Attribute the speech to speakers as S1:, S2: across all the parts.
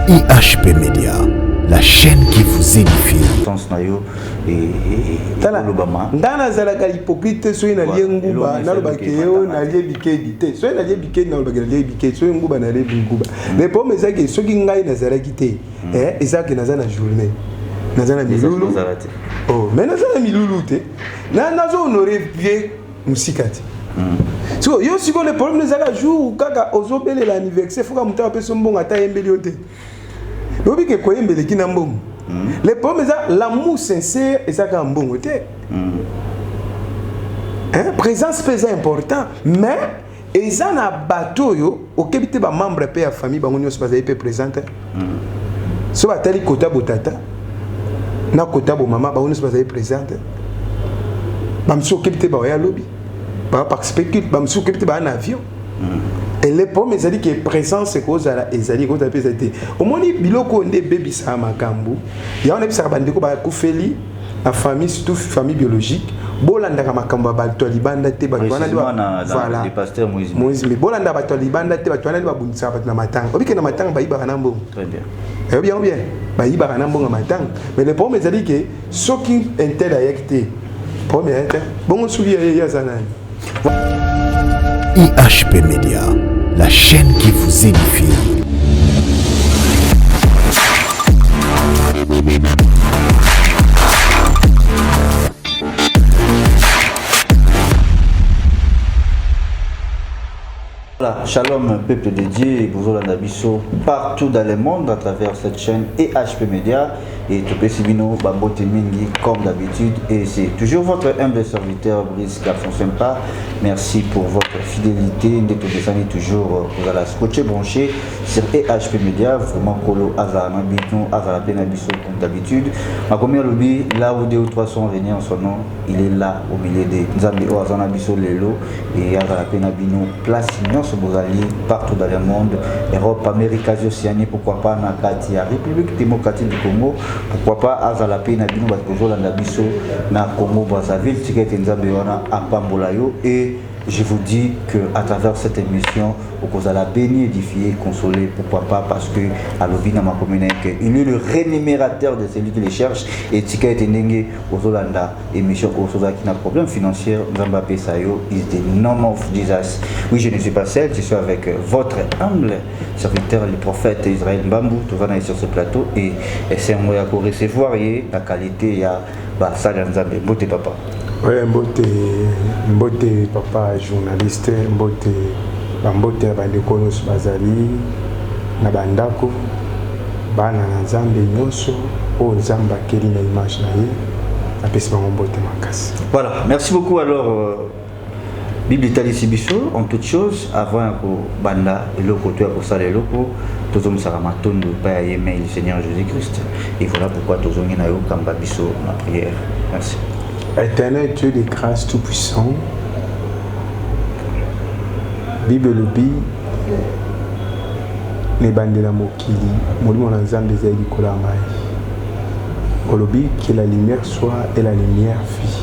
S1: IHP Media, la chaîne qui vous édifie.
S2: Sens na yo
S3: tala nga nazalaka hypocrite te. Soki nalie nguba, nalobaki yo nalie bikedi te. Soki nalie bikedi, nalobaki nalie bikedi. Soki nguba, nalie nguba. Mais problème ezaki, soki ngai nazalaki te, ezaki naza na journée, naza na milulu, mais naza na milulu te, nazo honorer vie mosika te. Siko yo, sikoyo le problème ezalaka jour kaka ozobelela anniversaire, foka moto apesa mbongo, ata ayembeli yo te. Oyebi ke koyembeleki na mbongo. Le problème eza l'amour sincère eza kaka mbongo te. Présence mpe eza important, mais eza na bato oyo okebi te, bamembre mpe ya famille, bango nyonso bazali mpe présente. So batali kota botata na kota bomama, bango nyonso bazali présente. Bamisusu okebi te, baoya lobi, baparticipe culte. Bamisusu okebi te, baa na avion. Et le problème ezali ke présence ekozala, ezali, ekozala mpe ezali te. Omoni biloko oyo nde ebebisaka makambo yango. Nayebisaka bandeko bakufeli na famille, surtout famille biologique, bolandaka makambo ya bato ya libanda te. Bato wana,
S2: voilà,
S3: Moïse, bolanda bato ya libanda te. Bato wana nde babundisaka bato na matanga. Obike na matanga bayibaka na mbongo, oyebi yango bien, bayibaka na mbongo ya matanga. Mais le problème ezali ke soki un tel ayaki te, problème eya te. Bongo soki ye aza nani?
S1: IHP Media, la chaîne qui vous édifie.
S2: Voilà, shalom peuple de Dieu et bozolanda biso partout dans le monde à travers cette chaîne EHP Media et topesi bino bambote mingi comme d'habitude. Et c'est toujours votre humble serviteur Brice, garçon sympa. Merci pour votre fidélité nde topesani toujours kozala scotché, branché sur EHP Media. Vraiment, kolo azala na bino, azala pe na biso comme d'habitude. Makomi alobi: là où deux ou trois sont réunis en son nom, il est là au milieu de. Nzambe oyo aza na biso lelo et azala pe na bino place nyonso bozali partout dans le monde, Europe, Amérique, Asie, Océanie, pourquoi pas na kati ya République démocratique du Congo, pourquoi pas azala pe na bino bato bozolanda biso na Congo Brazzaville. Tika ete Nzambe wana apambola yo. Et je vous dis que à travers cette émission, okozala béni, édifié, consolé, pourquoi pas, parce que alobi na makomi na ye que il est le rémunérateur de celui qui le cherche. Et tika ete ndenge ozolanda émission oyo, ozalaki na problème financier, Nzambe apesa yo in the name of Jesus. Oui, je ne suis pas seul, je suis avec votre humble serviteur, le prophète Israël Mbambu. Toza na ye sur ce plateau et esengo ya korecevoir ye na qualité ya basali ya Nzambe. Mbote papa.
S3: Oui, mbote, mbote papa journaliste, mbote, bambote ya bandeko nyonso bazali na bandako, bana na Nzambe nyonso oyo Nzambe akeli na image na ye, apesi bango mbote makasi.
S2: Voilà, merci beaucoup. Alors Bible etalisi biso en toute chose, avant ya kobanda eloko to ya kosala eloko, tozomisaka matondo epai ya ye mais le Seigneur Jésus Christ. Et voilà pourquoi tozongi na yo, kamba biso na prière. Merci.
S3: Éternel Dieu de grâce tout-puissant, Bible elobi na ebandela mokili, molimo na Nzambe ezali likolo ya mai. Olobi: "Que la lumière soit", et la lumière fut.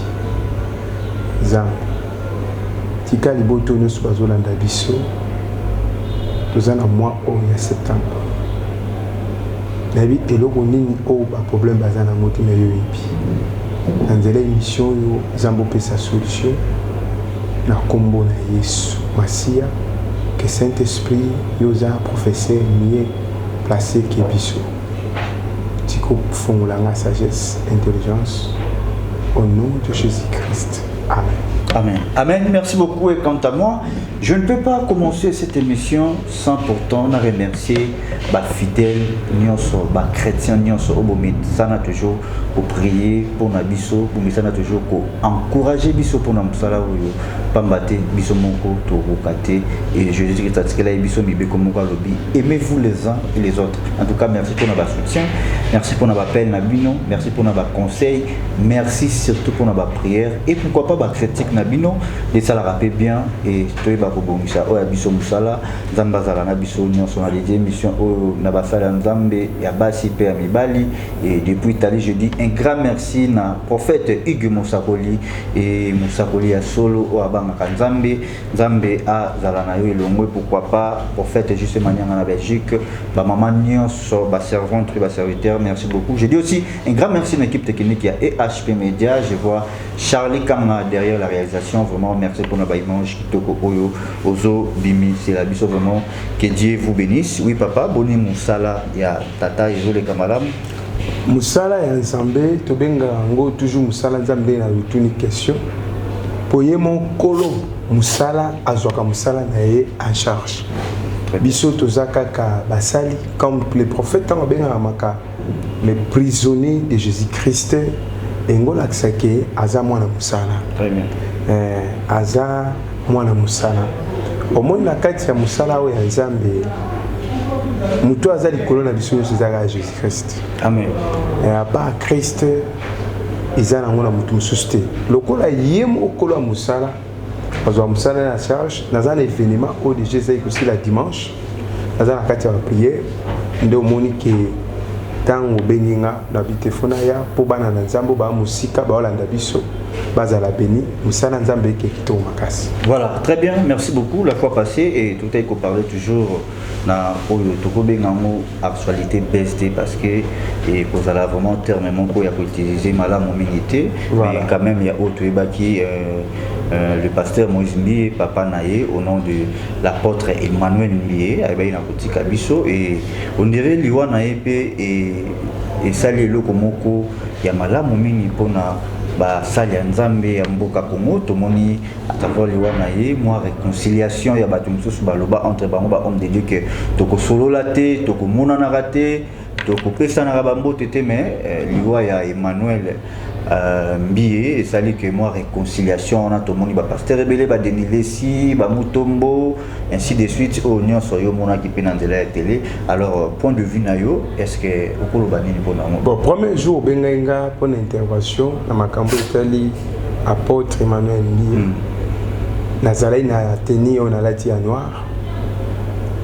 S3: Nzambe, tika liboto nyonso bazolanda biso. Toza na mois oyo ya septembre. Nayebi eloko nini oyo baproblème baza nango te, na yo oyebi. Na nzela émission oyo, Nzambe, opesa solution na nkombo na Yesu Masiya. Que Saint Esprit, yo oza professeur mieux placé ke biso, tika ofongola nga sagesse, intelligence, au nom de Jésus Christ, amen.
S2: Amen. Amen. Merci beaucoup. Et quant à moi, je ne peux pas commencer cette émission sans pourtant remercier ba fidèle nyonso, ba chrétien nyonso, oyo toujours pour prier pour na biso, pour misana toujours pour encourager biso pour na musala oyo, pamba te biso moko tokoka te. Et Jésus Christ atikela biso mibeko moko, alobi: aimez-vous les uns et les autres. En tout cas, merci pour notre soutien, merci pour notre appel na bino, merci pour notre conseil, merci surtout pour notre prière et pourquoi pas ba critique na. bino esalaka mpe bien e toyeba kobongisa oyo ya biso mosala. Nzambe azala na biso nyonso. Na dédié émission oyo na basali ya Nzambe ya basi mpe ya mibali. Et depuis Italie, je dis un grand merci na prophète Hugues Mosakoli et Mosakoli ya solo oyo abangaka Nzambe. Nzambe azala na yo elongo. Pourquoi pas prophète Juste Manianga na Belgique, bamama nyonso, baservante mpe baserviteur, merci beaucoup. Je dis aussi un grand merci na équipe technique ya EHP Media. Je vois Charlie Kanga derrière la réalisation. Vraiment merci pour na baimage kitoko oyo ozobimisela biso. Vraiment, que Dieu vous bénisse. Oui papa, boni mosala ya tata ezoleka malamu?
S3: Mosala ya Nzambe, tobengaka yango toujours mosala Nzambe. Na lotuni question po ye mokolo mosala azwaka mosala na ye en charge. Biso toza kaka basali, comme les prophètes ntango abengaka maka les prisonniers de Jésus Christ, engolakisa ke aza mwana mosala. Aza mwana mosala. Omoni, na kati ya mosala oyo ya Nzambe, moto aza likolo na biso nyonso eza kaka Jésus Christ.
S2: Amen.
S3: À part Christ, eza nango na moto mosusu te. Lokola ye mokolo ya mosala azwa mosala na charge, naza na événement oyo déjà ezali kosila dimanche, naza na kati ya baprière. Nde omoni ke ntango obengi nga na bitefone ya mpo bana na Nzambe baa mosika baolanda biso bazala beni. Mosala Nzambe eke kitoko makasi.
S2: Voilà, très bien, merci beaucoup. La fois passée et tout est parler toujours na oyo tokobenga yango actualité best, parce que ekozala vraiment terme moko ya koutiliser malamu mingi te. Mais quand même ya oyo toyebaki, le pasteur Moïse Mbiye, papa na ye au nom de l'apôtre Emmanuel Mbiye, ayebaki na kotika biso et on dirait liwa na ye mpe esali eloko moko ya malamu mingi mpona basali ya Nzambe ya mboka Congo. Tomoni à travers liwa na ye mwa réconciliation ya bato mosusu baloba entre bango bahomme de Dieu ke tokosolola te, tokomonanaka te, tokopesanaka bambote te. Mais liwa ya Emmanuel Mbiye esali ke mwa réconciliation wana. Tomoni bapasteur ebele, baDenis Lessie, bamutombo, ainsi de suite, oyo nyonso yo omonaki mpe na nzela ya télé. Alors, point de vue na yo, est ce que okoloba nini mpona yango?
S3: Bon, premier jour obengai nga mpona intervention na makambo etali apôtre Emmanuel Mbiye, nazalaki na tenue oyo nalati ya noir.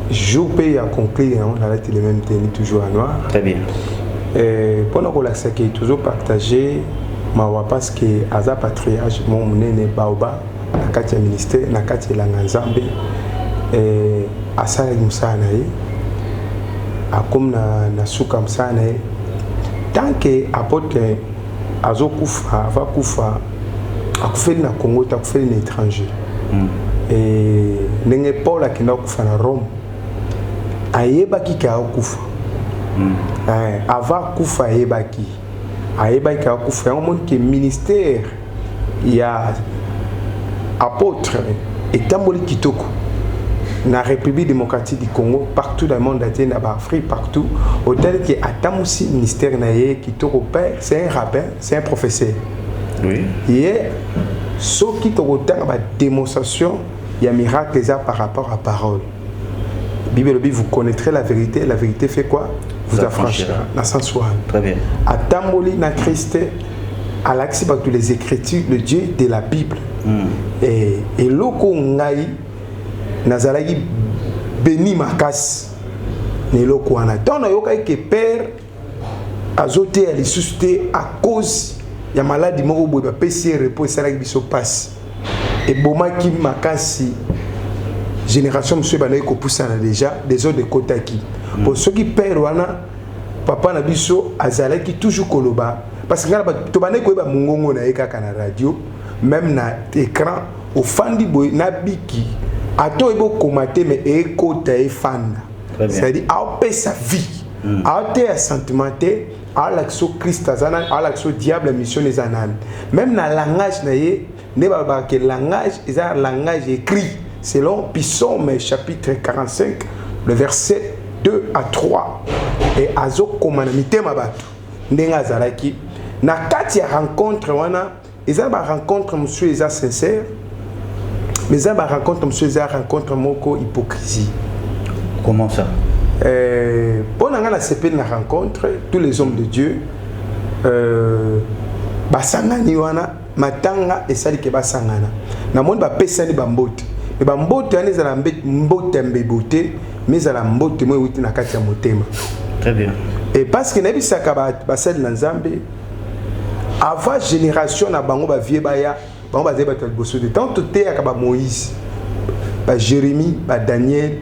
S3: Jour mpe ya conclure yango, nalati le même tenue, toujours ya noir.
S2: Très bien.
S3: Mpona kolakisa ke tozopartage mawa, parce que aza patriarche mo monene baoba na kati ya ministère, na kati ya elanga Nzambe. Asalaki mosala na ye, akomi na suka mosala na ye. Tant que apôtre azokufa, ava kufa, akufeli na Congo te, akufeli na étranger. Ndenge Paul akenda kokufa na Rome, ayebaki ke akokufa. Avant akufa, ayebaki akufa. Yango moni ke ministère ya apôtre etamboli kitoko na République démocratique du Congo, partout dans le monde entier, na baAfrique, partout. Otali ke atambusi ministère na ye kitoko mpe c'est un rabbin, c'est un professeur. Ye soki tokotanga badémonstration ya miracle, eza par rapport à parole. Bible elobi: «Vous connaîtrez la vérité, la vérité fait quoi? Vous affranchira.» Na sens wana,
S2: Très bien.
S3: atamboli na Christ, alakisi bato les Écritures, le Dieu de la Bible. Eloko ngai nazalaki beni makasi na eloko wana, ntango nayokaki ke père azoteya lisusu te à cause ya maladi moko boye, bapesi ye repos, esalaki biso mpasi, ebomaki makasi. Génération mosusu ebandaki kopusana déjà, désordre ekotaki. Po soki père wana, papa na biso, azalaki toujours koloba, parce que ngai tobandaki koyeba mongongo na ye kaka na radio, même na écran. Ofandi boye na biki, ata oyebi okoma te, mais ekota, efanda, c'est-à-dire aopesa vie, aoteya sentiment te, aolakisa Christ aza nani, aolakisa diable mission eza nani. Même na langage na ye, nde balobaka ke langage eza langage écrit, selon Psaume chapitre 45, le verset 2 à 3. E azokoma na mitema bato ndenge azalaki na kati ya rencontre wana. Eza na barencontre mosusu eza sincère, mais eza barencontre mosusu eza rencontre moko hypocrisie.
S2: Comment ça?
S3: Mpo na ngai, nasepeli na rencontre, tous les hommes de Dieu basangani wana. Matanga esali ke basangana. Namoni bapesani bambote, me bambote wana ezala mbote ya mbebo te, me ezala mbote mo euti na kati ya motema.
S2: Très bien.
S3: Et parce que nayebisaka basali na Nzambe, avant génération na bango, bavieux baya, bango bazali bato ya liboso te. Ntango toteyaka baMoïse, baJérémie, baDaniel,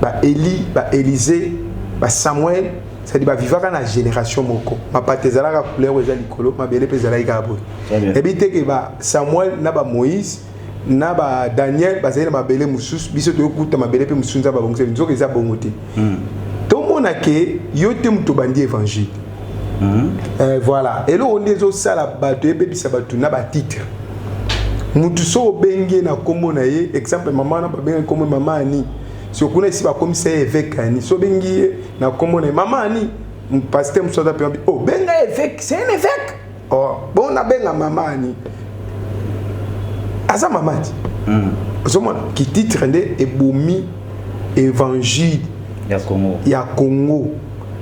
S3: baEli, baÉlisée, baSamuel, c'est-à-dire bavivaka na génération moko. Mapata ezalaka couleur oyo eza likolo, mabele mpe ezalaki kaka boye.
S2: Très bien.
S3: Ebi te ke baSamuel na baMoïse na baDaniel bazali na mabele mosusu, biso toyokuta mabele mpe mosusu, Nzambe abongisa. Nzoka eza bongo te. Tomona ke yo te moto obandi évangile. Voilà, eloko nde ezosala bato, ebebisa bato na batitre. Mutu so obengi ye na nkombo na ye, exemple mama wana babengi nkombo mama Ani, so kuna esi bakomisa ye évêque Ani. So obengi ye na nkombo na ye mama Ani, pasteur mosusu aza mpe, oh, benga évêque, c'est un évêque. Oh, bon, nabenga mama Ani, aza mama ti. Ozomona ki titre nde ebomi évangile
S2: ya Congo.
S3: Ya Congo.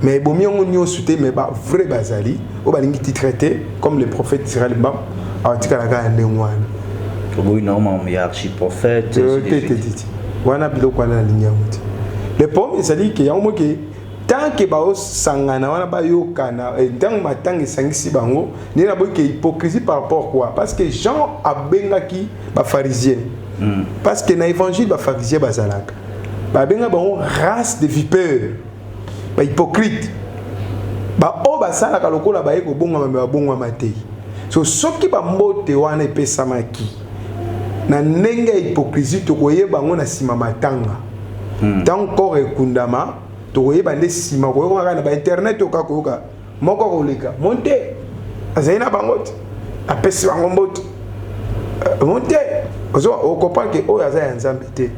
S3: Mais ebomi yango nyonso te, mais bavrai bazali oyo balingi titre te, comme le prophète Israel Mbam abatikala kaka ndenge wana.
S2: Oboyi na oma ya archiprophète?
S3: Te, te, te, te. Wana biloko wana nalingi yango te. Le problème ezali ke yango moke, tant ke baosangana wana, bayokana, ntango matanga esangisi bango, nde naboyi ke hypocrisie. Par rapport quoi? Parce que Jean abengaki bapharisien, parce que na évangile bapharisien bazalaka, babenga bango race de vipère, bahypocrite, baoyo basalaka lokola baye kobongwama, me babongwama te. So soki bambote wana epesamaki na ndenge ya hypocrisie, tokoyeba yango na nsima matanga. Ntango corps ekundama, tokoyeba nde nsima. Koyoka kaka na bainternet, oka koyoka moko koleka monte azali na bango te, apesi bango mbote. Monte ocomprendre ke oyo aza ya Nzambe te,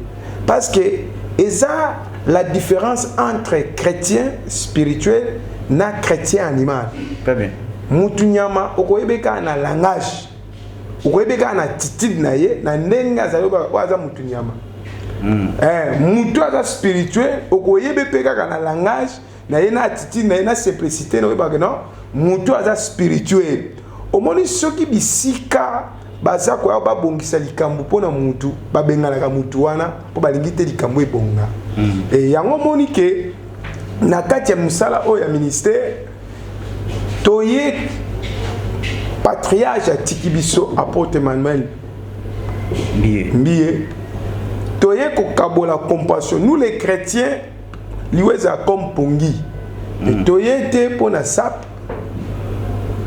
S3: parce que eza la différence entre chrétien spirituel na chrétien animal.
S2: Très bien.
S3: Mutu nyama, okoyeba kaka na langage, okoyebi kaka na attitude na ye, na ndenge azali, oyo aza mutu nyama. Mutu aza spirituel, okoyebi mpe kaka na langage na ye, na attitude na ye, na simplicité na, oyebaka non, mutu aza spirituel. Omoni, soki bisika baza koya babongisa likambo mpona mutu, babenganaka mutu wana mpo balingi te likambo ebonga. E yango omoni ke na kati ya mosala oyo ya ministère, toye patriarche atiki biso, apôtre Emmanuel
S2: Mbiye.
S3: Mbiye, toye kokabola compassion. Nous les chrétiens, liwa ezala comme pongi. Toye te mpo na sape.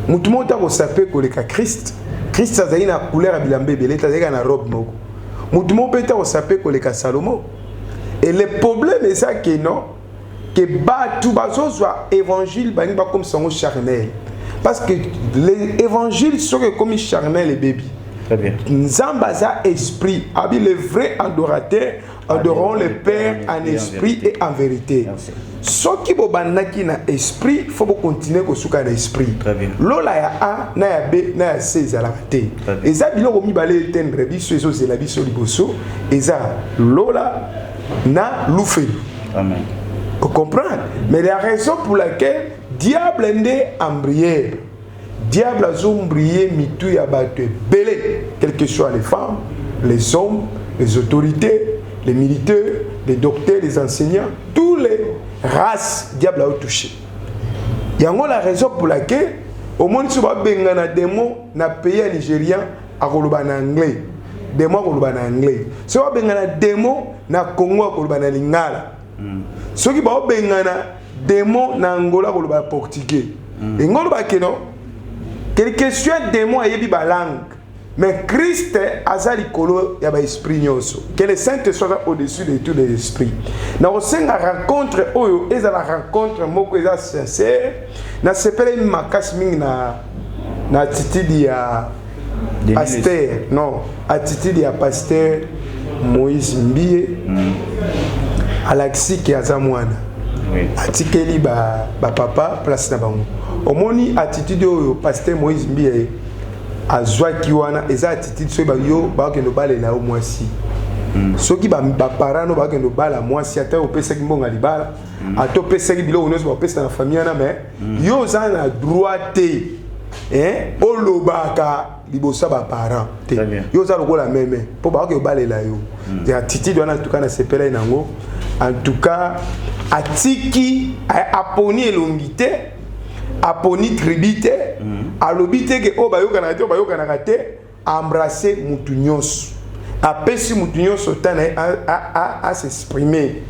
S3: Motu moko ta kosape koleka Christ. Christ azali na couleur ya bilamba ebele te, azali kaka na robe moko. Motu moko mpe ta kosape koleka Salomo. Et le problème eza ke non, ke bato bazozwa évangile, balingi bakomisa yango charnel, parce que l'évangile soki ekomi charnel, ebebi.
S2: Très bien.
S3: Nzambe aza esprit. Abi le vrai adorateur adoreront le Père en esprit et en vérité.
S2: Merci.
S3: Soki bobandaki na esprit, faut bocontinue kosuka na esprit.
S2: Très bien.
S3: Lola ya A na ya B na ya C ezalaka te.
S2: Très bien.
S3: Eza biloko mibale etendre biso, ezozela biso liboso, eza lola na lufelu.
S2: Amen.
S3: Comprendre? Mais la raison pour laquelle diable nde embrouillé, diable azoembrouiller mitu ya bato ebele, quelles que soient les femmes, les hommes, les autorités, les militaires, les docteurs, les enseignants, tous les races, diable aotouché yango. La raison pour laquelle omoni so babengana démon na pays ya Nigérian, akoloba na anglais, démon akoloba na anglais. So babengana démon na Congo, akoloba na lingala. Soki baobengana démon na Angola, akoloba portugais. Engo oloba ke non, quelque soit démon ayebi balangue, mais Christ aza likolo ya baesprit nyonso, que le Saint soit au-dessus de tous les esprits. Na kosenga rencontre oyo ezala rencontre moko eza sincère. Nasepeleli makasi mingi na attitude ya
S2: Denis.
S3: Pasteur, non, attitude ya pasteur Moïse Mbiye. Alakisi ke aza mwana. Atikeli bapapa ba place na bango. Omoni attitude oyo pasteur Moïse Mbiye azwaki wana, eza attitude soki yo bakokende obalela yo mwasi. Soki baparent no bakokende obala mwasi, ata opesaki mbongo ya libala, ata opesaki biloko nyonso bapesa na famille wana, mais yo oza na droit te, hein, olobaka. liboso ya baparent te. Yo oza lokola meme mpo bakoki kobalela yo. Attitude wana, en tout cas, nasepelai nango. En tout cas, atiki, aponi elongi te, aponi tribu te, alobi te ke oyo bayokanaka te, oyo bayokanaka te. Embrasse mutu nyonso, apesi mutu nyonso ta na ye as'exprime.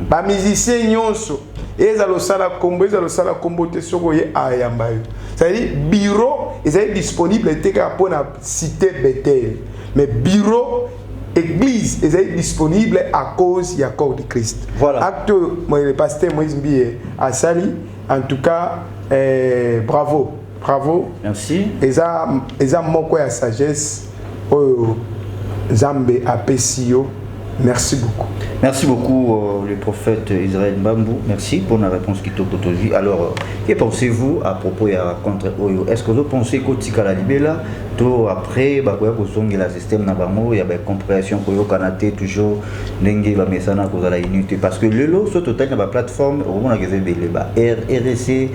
S3: Bamusicien nyonso, ezala osala kombo, ezala osala kombo te, soki oye, ayamba yo. C'est-à-dire bureau ezali disponible te kaka mpona Cité Betel, mais bureau église ezali disponible à cause ya corps de Christ. Acte oyo le pasteur Moïse Mbiye asali, en tout cas, bravo, bravo.
S2: Merci.
S3: Eza moko ya sagesse oyo Nzambe apesi yo. Merci beaucoup.
S2: Merci beaucoup, le prophète Israël Mbambou. Merci pour la réponse qui t'a. Alors, que pensez-vous à propos de la rencontre oyo? Est-ce que vous pensez que la libela, to après, bah, quoi, la système na bango, il y a une compréhension, koyokana te, toujours, ndenge ba mesana kozala unité? Parce que lelo, so total na ba plateforme, au moment où ba R, RC,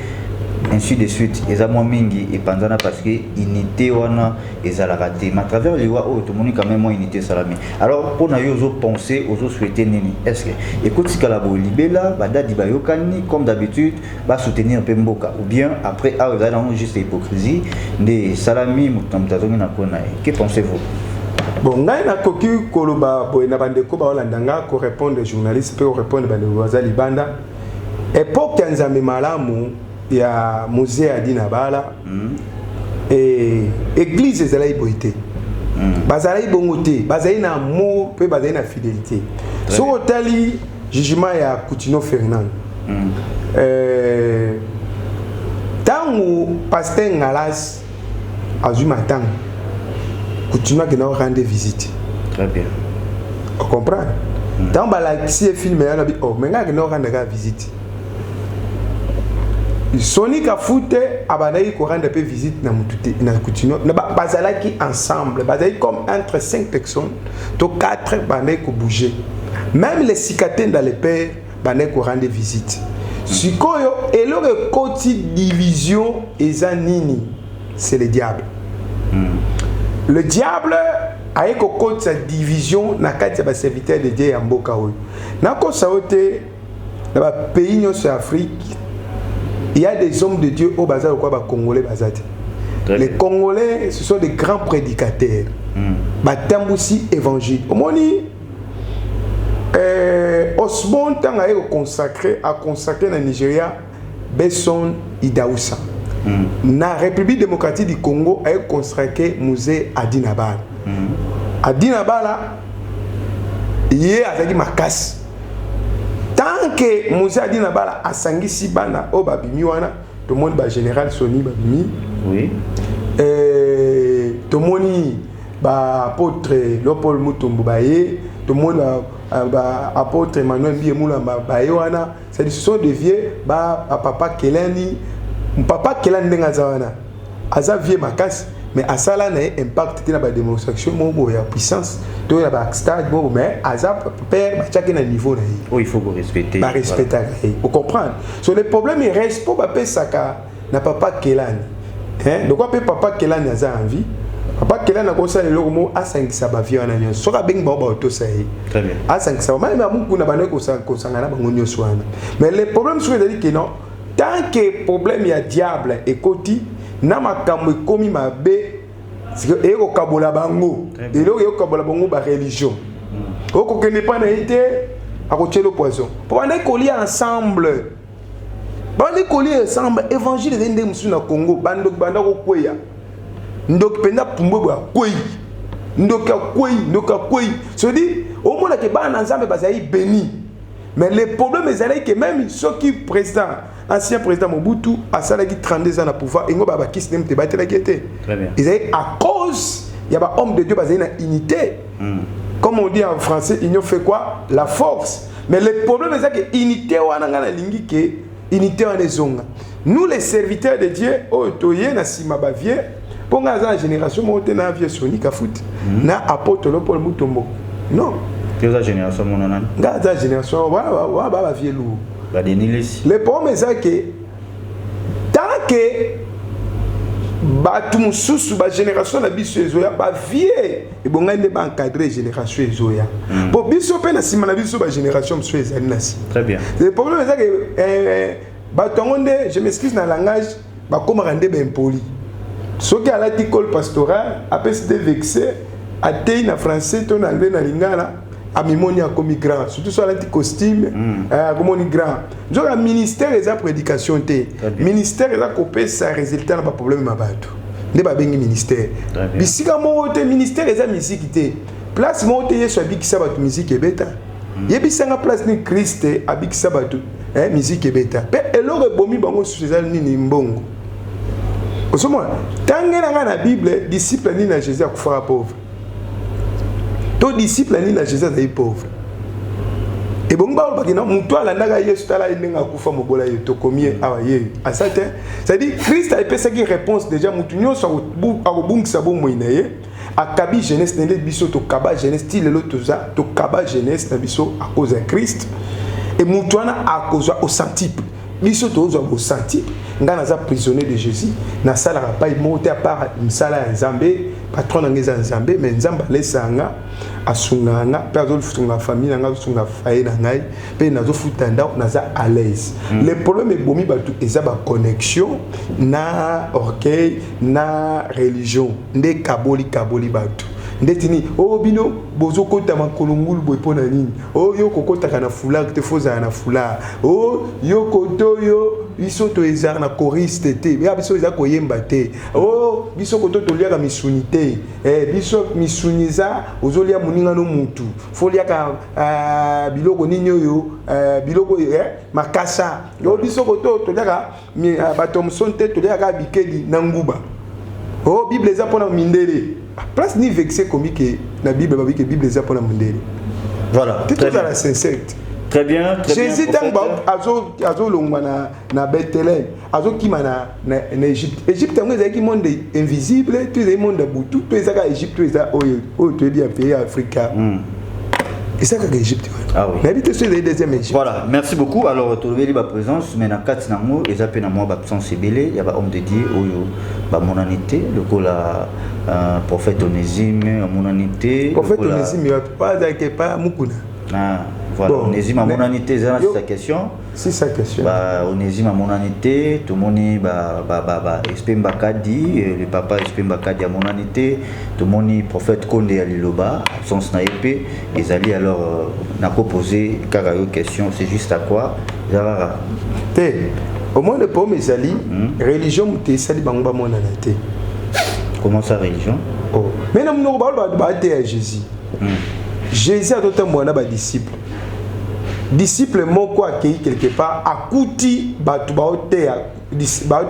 S2: ainsi de suite, eza mwa mingi epanzana parce que unité wana ezalaka te. Mais à travers liwa oyo, tomoni quand même mwa unité esalami. Alors, mpona yo, ozopense, ozosouhaite nini? Est ce que ekotikala boye libela, badadi bayokani comme d'habitude, basoutenir mpe mboka, ou bien après awa ezali nango juste hypocrisie nde esalami, moto na moto azongi na kona ye? Que pensez-vous?
S3: Bon, ngai nakoki koloba boye na bandeko baolanda nga, korépondre journaliste mpe korépondre bandeko baza libanda. Époque ya Nzambe malamu ya Mzee Adi na Bala, église ezalaki boye te. Bazalaki bongo te, bazali na amour mpe bazali na fidélité. Soki otali jugement ya Kutino Fernand, ntango pasteur Ngalas azwi matanga, Kutino akenda korendre visite.
S2: Très bien.
S3: Ocomprendre? Ntango balakisi ye film ya lobi, oh, me ngai akenda korendre kaka visite. Soni Kafute abandaki korendre mpe visite na mutu te, na Kutino. Bazalaki ensemble, bazalaki comme entre 5 personnes to 4, bandaki kobouger. Même les Sikatenda, le père, bandaki korendre visite. Sikoyo eloko ekoti division eza nini? C'est le diable. Le diable aye kokotisa division na kati ya baserviteur de Dieu ya mboka oyo. Nakosa yo te, na bapays nyonso ya Afrique, il y a des hommes de Dieu oyo baza lokola bacongolais baza te. Les Congolais, ce sont des grands prédicateurs. Batambusi évangile. Omoni Osborn, ntango aye koconsacre, aconsacre na Nigeria Benson Idahosa. Na République démocratique du Congo, aye consacre Mzee Adi Nabala. Adi Nabala ye azalaki makasi. Tant que Mzee Adi Nabala asangisi bana oyo babimi wana, tomoni bagénéral Soni babimi. Tomoni baapôtre Léopold Mutombo baye, tomoni baapôtre Emmanuel Mbiye Mulamba baye wana. C'est-à-dire, ce sont des vieux, bapapa Kelani. Papa Kelani, ndenge aza wana, aza vieux makasi, mais asala na ye impact te na badémonstration moko boye ya puissance to ya bastade moko, mais aza père, batiaki na niveau na ye.
S2: Oh, il faut respecter.
S3: Barespectaka ye, ocomprendre? So le problème reste mpo bapesaka na papa Kelani, hein? Lokwa mpe papa Kelani aza en vie, papa Kelani akosala eloko moko, asangisa bavieux wana nyonso. Soki abengi bango, baotosa ye.
S2: Très bien.
S3: Asangisa bango, même amukuna bandaki kosanga na bango nyonso wana. Mais le problème soki ezali ke non, tant que problème ya diable ekoti na makambo, ekomi mabe, eye kokabola bango. Eloko eye kokabola bango, bareligion. Okokende mpa na ye te, akotiela poison, mpo bandaki kolia ensemble, bandaki kolia ensemble. Évangile ezali ndenge mosusu na Congo. Bandoki banda kokweya, ndoki mpenza pumbwe boye akwei, ndoki akwei, ndoki akwei. C'est-à-dire, omonake bana na Nzambe bazali béni. Mais le problème ezalaki ke même soki président, ancien président Mobutu asalaki 32 ans na pouvoir, engo babakisi nde moto ebatelaki ye te.
S2: Très bien.
S3: Ezali à cause ya bahomme de Dieu bazali na unité. Comme on dit en français, union fait quoi? La force. Mais le problème eza ke unité wana, ngai nalingi ke unité wana ezonga. Nous, les serviteurs de Dieu oyo toye na nsima, bavieux, mpo ngai aza na génération moko te na vieux Soni Kafuti na apôtre Paul Mutombo, non.
S2: Toza génération mona nani?
S3: Ngai aza génération wana ba bavieux lourd.
S2: Badenilisi.
S3: Le problème eza ke tant que Bato mosusu, bagénération na biso ezoya, bavieux ebongai nde baencadre génération ezoya, po biso mpe na nsima na biso bagénération mosusu ezali na nsima.
S2: Très bien.
S3: Le problème eza ke bato yango nde, je m'excuse na langage, bakomaka nde baimpoli. Soki alati col pastoral, apesi te vexe, atei na français to na anglais, na lingala, amimoni akomi grand. Surtout so alati costume, akomoni grand. Nzoka ministère eza prédication te.
S2: Très bien.
S3: Ministère eza kopesa résultat na baproblème ya bato, nde babengi ministère.
S2: Très bien.
S3: Bisika moko te ministère eza misiki te. Place moko te Yesu abikisa bato, misiki ebeta. Yebisanga place nini Christ abikisa bato, misiki ebeta? Mpe eloko ebomi bango susu eza nini? Mbongo. Ozomona, ntange na ngai na Bible, disciple nini na Jésus akufaka pauvre? To disciple nini na Jésus azali pauvre? Ebongi balobaki na motu alandaka Yesu, tala ye ndenge akufa mobola. Ye tokomi ye awa, ye aza te. C'est-à-dire Christ apesaki réponse déjà: motu nyonso akobungisa bomoi na ye, akabi jeunesse na nde. Biso tokaba jeunesse ti lelo, toza tokaba jeunesse na biso à cause ya Christ. E motu wana akozwa au centuple, biso tozwa au centuple. Ngai naza prisonnier de Jésus, nasalaka pai moko te à part misala ya Nzambe. Patron na ngai eza Nzambe, mais Nzambe alesaka nga, asungaka nga mpe azosunga famille na ngai, azosunga foyer na ngai, mpe nazofuta ndako, naza à l'aise. Le problème ebomi bato eza baconnexion na orgueil na religion, nde kaboli kaboli bato. Ndeti nini oyo bino bozokota makolo ngulu boye? Mpo na nini oyo yo kokotaka na foulard te? Fo ozala na foulard. O yo kote oyo, biso to ezala na choriste te, ya biso eza koyemba te. O biso koto toliaka misuni te. Biso misuni eza ozolia moninga no mutu, fo oliaka biloko nini oyo, biloko makasa. O biso koto toliaka bato mosoni te, toliaka bikedi na nguba. O Bible eza mpona mindele. Place ni vexe komi ke na Bible babi ke Bible eza mpona mindele.
S2: Voilà.
S3: Te, tozala sincère te.
S2: Très bien, très
S3: Jésus
S2: bien.
S3: Ntango azolongwa na Bethléem, azokima na Égypte. Égypte yango ezalaki monde invisible to ezali monde ya butu to eza kaka Égypte? Oyo eza oyo toyebi ya pays ya Afrika, eza kaka Égypte wana.
S2: Ah oui.
S3: Nayebi te so ezali deuxième Égypte.
S2: Voilà, merci beaucoup. Alors, tolobeli ba présence, mais na kati nango eza pe na mwa ba absence ebele ya ba homme de Dieu oyo bamonani te, lokola prophète Onésime amonani te.
S3: Prophète Onésime azalaki pa Mukuna.
S2: Ah, voilà.
S3: Bon,
S2: Onésime amonani te, eza na sa question.
S3: C'est sa question.
S2: Ba Onésime amonani te, tomoni ba SP Mbakadi, le papa SP Mbakadi amonani te, tomoni prophète Konde ya Liloba, absence na ye mpe ezali. Alors nakoposer kaka yo question, c'est juste à quoi eza kaka?
S3: Te, au moins le problème ezali religion, moto esali bango bamonana te.
S2: Comment ça, religion?
S3: Oh. Mais na monoko balo bato bateya Jésus. Jésus azotambola na badisciple. Disciple moko akei quelque part, akuti bato baoteya,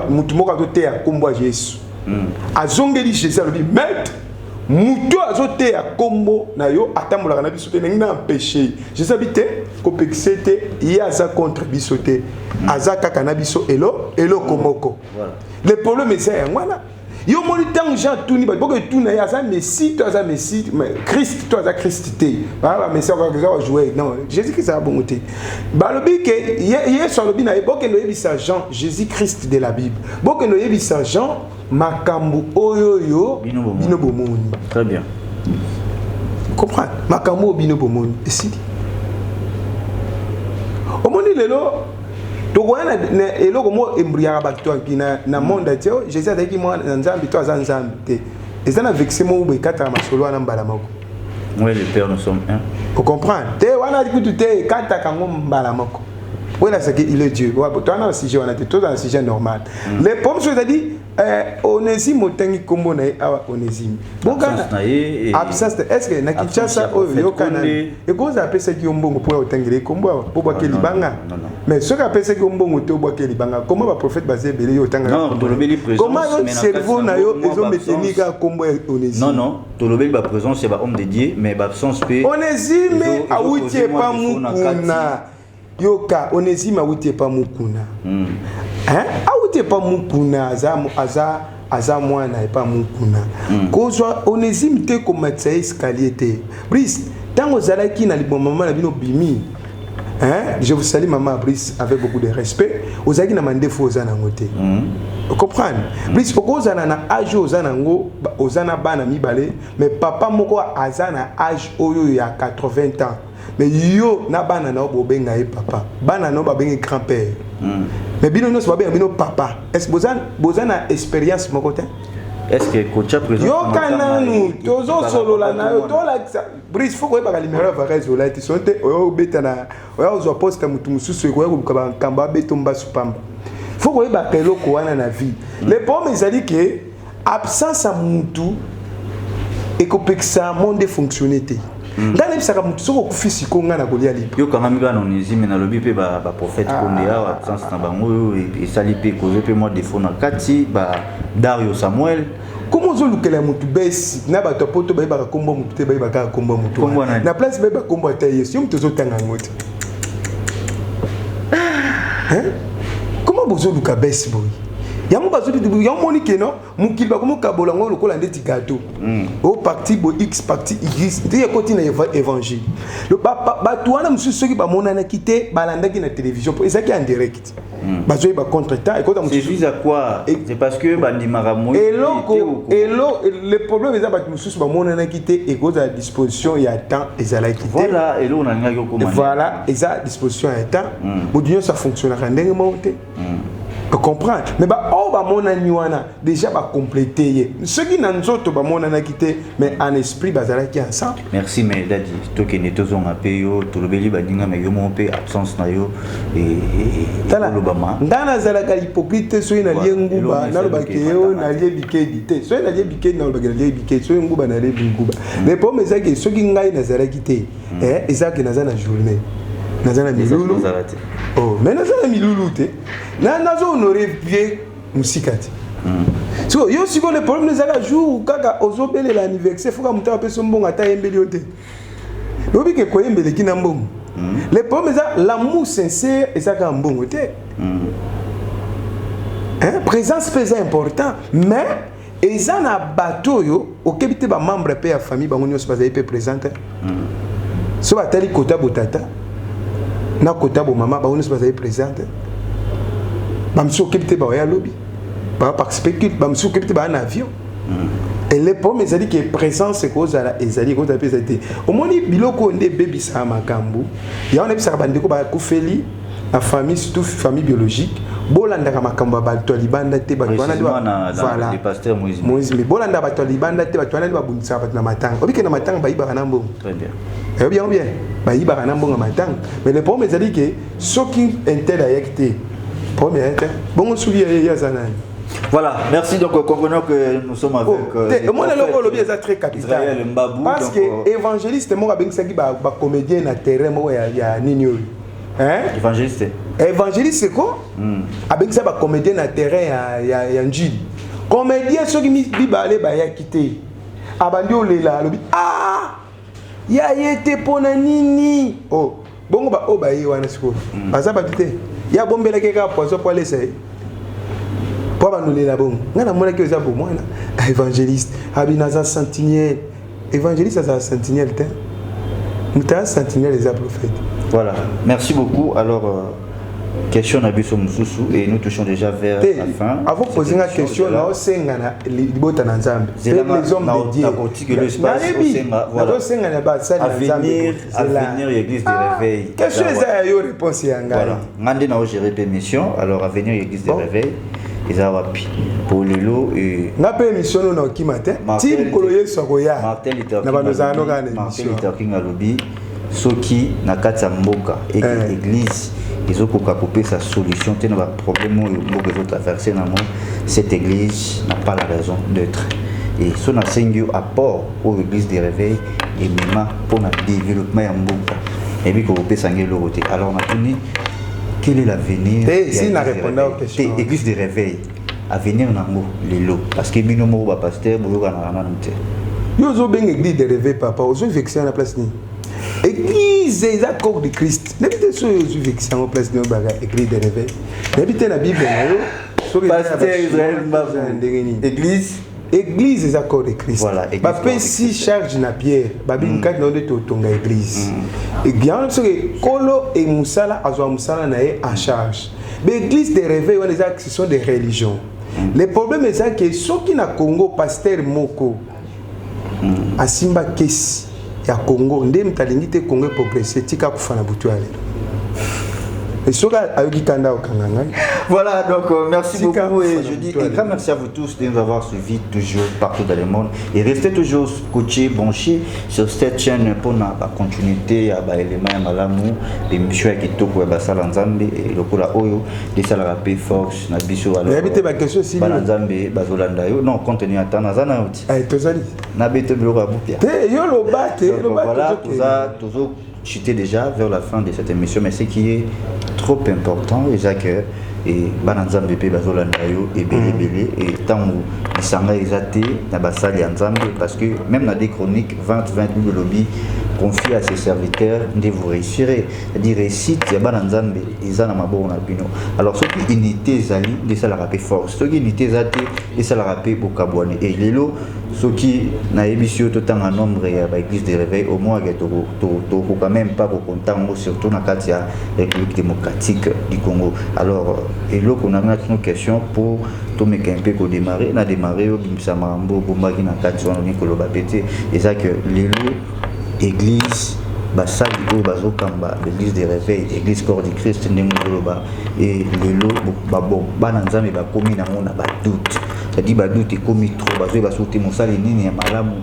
S3: motu moko azoteya nkombo ya Yesu. Azongeli Jésus, alobi: "Maître, moto azoteya nkombo na yo atambolaka na biso te, ndenge na empêche." Jésus abi te, kopekisa te, ye aza contre biso te, aza kaka na biso eloko moko.
S2: Voilà.
S3: Le problème eza yango wana. Yo moni, ntango Jean atuni bato, boke etuna ye aza messie to aza messie, Christ to aza Christ te, baa bamessie eza bajouer. Non, Jésus Christ aza bongo te. Balobi ke Yesu alobi na ye: "Bokende oyebisa Jean, Jésus Christ de la Bible, bokende oyebisa Jean makambo oyo oyo
S2: Bino bomoni.
S3: Bino bomoni."
S2: Très bien.
S3: Comprendre makambo oyo bino bomoni esili. Omoni, lelo tokoya na eloko moko embrouillaka bato na monde entier: Jésus azalaki mwana na Nzambe to aza Nzambe te? Eza na vexe moko boye ekataka masolo wana mbala moko.
S2: Moi et le Père, nous sommes un.
S3: Ocomprendre te, wana kutu te, ekataka yango mbala moko. Oyelakisaki il est Dieu. Towana na sujet wana te, toza na sujet normal. Le problème so ezali Onésime, otangi nkombo na ye awa, Onésime.
S2: Absence na ye
S3: Absence, est ce que na
S2: absence
S3: Kinshasa
S2: ya
S3: oyo
S2: prophète
S3: yokana
S2: Konde.
S3: Ekozala apesaki yo mbongo mpo ya otangela ye nkombo awa mpo bwake
S2: Ah, non,
S3: libanga?
S2: non, non.
S3: Mais soki apesaki yo mbongo te, obwake libanga, comment baprophète baza ebele, yo otangaka
S2: Non,
S3: nkombo na ye?
S2: tolobeli présence,
S3: Comment yo
S2: mais na
S3: cerveau
S2: kati
S3: na
S2: na
S3: yo
S2: mwa
S3: ezometeni
S2: ba-absence.
S3: kaka nkombo ya Onésime?
S2: Non, non, tolobeli baprésence ya bahomme de Dieu, mais baabsence mpe
S3: Onésime awuti
S2: ezoposer
S3: epa
S2: mwa défaut na kati.
S3: Mukuna. Yoka, Onésime awuti epa Mukuna. Hein? Awuti epa Mukuna, aza mwana epa Mukuna. Kozwa Onésime te, komatisa ye escalier te. Brice, ntango ozalaki na liboma mama na bino, bimi Hein? Je vous salue, maman Brice, avec beaucoup de respect. Ozalaki na mandefu oza nango te. Comprendre? Brice, okozala na âge oza nango, oza na bana mibale, mais papa moko aza na âge oyo ya 80 ans. Mais yo na bana na yo bobenga ye papa. Bana na yo babengi grand-père. Mais bino nyonso babenga bino papa. Est-ce boza boza na expérience moko te?
S2: Est-ce que kotia présent
S3: Yoka nanu, tozosolola na yo, tolakisa. Brice, faut koyebaka numéro ya varese olati so te. Oyo obeta na oya kozwa poste ya motu mosusu, ekoya koluka bankambo, abeta mbasu pamba. Faut koyebaka eloko wana na vie. Le problème ezali ke absence ya mutu ekopekisa monde fonctionne te. Ngai nayebisaka motu, soki okufi sikoyo, ngai na kolia lipa.
S2: Yo kangami kaka na Onésime. Nalobi mpe baprophète Konde awa, absence na bango oyo esali mpe cause mpe mwa défaut na kati ba Dario Samuel.
S3: Komo ozolukela motu besi na bato ya poto, bayebaka kombo motu te, bayebaka kaka kombo motu.
S2: Kombo nani?
S3: Na place bayeba kombo ata Yesu, yo moto ozotanga yango te. Hein? Comment bozoluka besi boye? Yango bazoli yango, moni keno mokili bakomokabola yango lokola ndeti gâteau o parti bo x, parti y te, ekoti na évangile. Bato wana mosusu, soki bamonanaki te, balandaki na télévision po ezalaki en direct, bazoyeba contre temps ekota.
S2: C'est
S3: mosusu
S2: vise à quoi? C'est parce que bandimaka Moïse?
S3: Eloko elo, le problème eza bato mosusu bamonanaki te, ekozala disposition ya temps ezalaki te.
S2: Voilà eloko nalingaki okoma.
S3: Voilà, eza disposition ya temps. Moto nyonso afonctionnaka ndenge moko te, comprendre? Mais baoyo bamonani wana déjà bacomplete ye. Soki na nzoto bamonanaki te, mais en esprit bazalaki ensemble.
S2: Merci. Mais dadi, tokende, tozonga mpe yo, tolobeli baninga, mais yo moko mpe absence na yo
S3: Tala,
S2: olobama.
S3: Nga nazalaka hypocrite te. Soki nalie nguba,
S2: Eloko
S3: nalobaki
S2: esali
S3: yo
S2: okende.
S3: Nalie bikedi te. Soki nalie bikedi, nalobaki nalie bikedi. Soki nguba, nalie nguba. Mais problème ezalaki, soki ngai nazalaki te, ezalaki naza na journée, naza na milulu.
S2: Ozala te.
S3: Oh, mais naza na milulu te. Nazo honore vie mosika te. Siko yo sikoyo, le problème ezalaka jour kaka ozobelela anniversaire, foka moto apesa mbongo, ata ayembeli yo te. Oyebi ke koyembeleki na mbongo. Le problème eza l'amour sincère eza kaka mbongo te. Hein? Présence mpe eza important, mais eza na bato oyo okebi te, bamembre mpe ya famille, bango nyonso bazali mpe présente. So batali kota botata na kota bomama, bango nyonso bazali présente. Bamosusu okebi te, baoya lobi, baparticipe culte. Bamosusu okebi te, baa na avion. Et le problème ezali ke présence ekozala, ezali, ekozala mpe ezali te. Omoni biloko oyo nde ebebisaka makambo yango. Nayebisaka bandeko bakufeli na famille, surtout famille biologique, bolandaka makambo ya bato ya libanda te. Bato wana nde
S2: Précisément na
S3: Voilà.
S2: le pasteur Moïse.
S3: Moïse Mbi. Bolanda bato ya libanda te. Bato wana nde babundisaka bato na matanga. Obike na matanga bayibaka na mbongo.
S2: Très bien.
S3: Oyebi yango bien, bayibaka na mbongo ya matanga. Mais le problème ezali ke soki un tel ayaki te, problème ya te bongo, soki ye aza nani?
S2: Voilà, merci. Donc, comprenons que nous sommes avec
S3: Oh, omona eloko olobi eza très capital.
S2: Israël Mbabu.
S3: Parce
S2: donc,
S3: que évangéliste moko abengisaki bacomédien na terrain moko ya nini oyo, hein?
S2: Évangéliste.
S3: Évangéliste ko abengisa bacomédien na terrain ya Njili. Comédien soki mibale bayaki te, abandi olela, alobi: "Ah, ya ye te, mpo na nini?" Oh, bongo baoyo baye wana sikoyo baza bato te? Ya bombelaki kaka poison po alesa ye, mpo bandolela. Bongo ngai namonaki eza bomwana évangéliste abi naza sentinelle. Évangéliste azala sentinelle te, moto aza sentinelle eza prophète.
S2: Voilà, merci beaucoup. Alors, question na biso mosusu, et nous touchons déjà vers
S3: te
S2: la fin.
S3: Avant poser nga question, naosenga na libota na Nzambe, les hommes de Dieu. Nayebi nazosenga na basali na Nzambe.
S2: Avenir église de réveil.
S3: Question eza ya yo, réponse ya ngai.
S2: Voilà, nga nde naogérer mpe mission. Alors, avenir église de réveil eza wapi po lelo?
S3: Nga mpe émission no naokima te ti mokolo Yesu akoya. Na bandozala no kaka na
S2: Martin
S3: émission.
S2: Luther King alobi soki na kati ya mboka eke église ezokoka kopesa solution te na baproblème oyo mboka ezotraverse nango, cette église n'a pas la raison d'être. Et so nasengi yo apport oyo église de réveil emema mpona développement ya mboka, nayebi kokopesa ngai eloko te. Alors natuni: quel est l'avenir?
S3: Te, si na répondre aux questions.
S2: Te, église de réveil, avenir nango lelo, parce que bino moko bapasteur boyokanaka nanu te.
S3: Yo ozobenga église de réveil, papa, ozovexer na place nini? Église eza corps de Christ. Nayebi te soki ozwi vexer yango place nini. Obaka église de réveil, nayebi te na Bible na yo soki eza ya
S2: Pasteur Israël
S3: Bachinois,
S2: Mbabu.
S3: eza ya ndenge nini.
S2: Église
S3: Église eza corps de Christ.
S2: Voilà, église
S3: Bapesi
S2: corps de Christ.
S3: Charge na Pierre, babi kati na yo nde totonga église. Yango soki kolo e mosala azwa mosala na ye en charge. Baéglise de réveil wana eza, ce sont des religions. Le problème eza ke soki na Congo, pasteur moko asimba kesi ya Congo, nde moto alingi te Congo eprogresse, tika kufa na butu ya lelo. E soki ayoki kanda, okanga ngai.
S2: Voilà, donc merci
S3: Sika,
S2: beaucoup et
S3: voilà,
S2: je dis
S3: toi,
S2: un grand merci à vous tous de nous avoir suivis toujours partout dans le monde et restez toujours scotchés, branchés sur cette chaîne pour la continuité ya ba élément ya malamu, émission ya kitoko ya basala Nzambe et lokola oyo desalaka pe force na biso. Alors
S3: Nayebi te, baquestion esili.
S2: Bana Nzambe bazolanda yo, non, compte tenu ata naza na yo ti.
S3: Eh, tozali.
S2: Nabete biloko ya bupia.
S3: Te, yo loba te.
S2: Donc,
S3: Loba.
S2: voilà,
S3: Tozokende.
S2: toza tozo chuter déjà vers la fin de cette émission, mais ce qui est trop important, eza que e bana Nzambe mpe bazolanda yo ebele ebele. E ntango lisanga eza te na basali ya Nzambe, parce que même na 2 Chroniques 20 20, Bible elobi: "Confiez à ses serviteurs nde vous réussirez", c'est-à-dire réussite ya bana Nzambe eza na maboko na bino. Alors soki unité ezali nde esalaka mpe force, soki unité eza te, esalaka mpe bokabwane. E lelo soki nayebisi yo totanga nombre ya baéglise de réveil, au moins ke tokoka même pas kokonta yango, surtout na kati ya République démocratique du Congo. Alors eloko na ngai natino question pour tomeka mpe kodémarre na démarre, obimisa makambo obombaki na kati wana, olingi koloba pe te, eza ke lelo église, basali oyo bazokamba l'église de réveil, église Corps du Christ, ndenge ozoloba, e lelo bana Nzambe bakomi nango na badoute, c'est-à-dire badoute ekomi trop, bazoyeba soki te mosali nini ya malamu,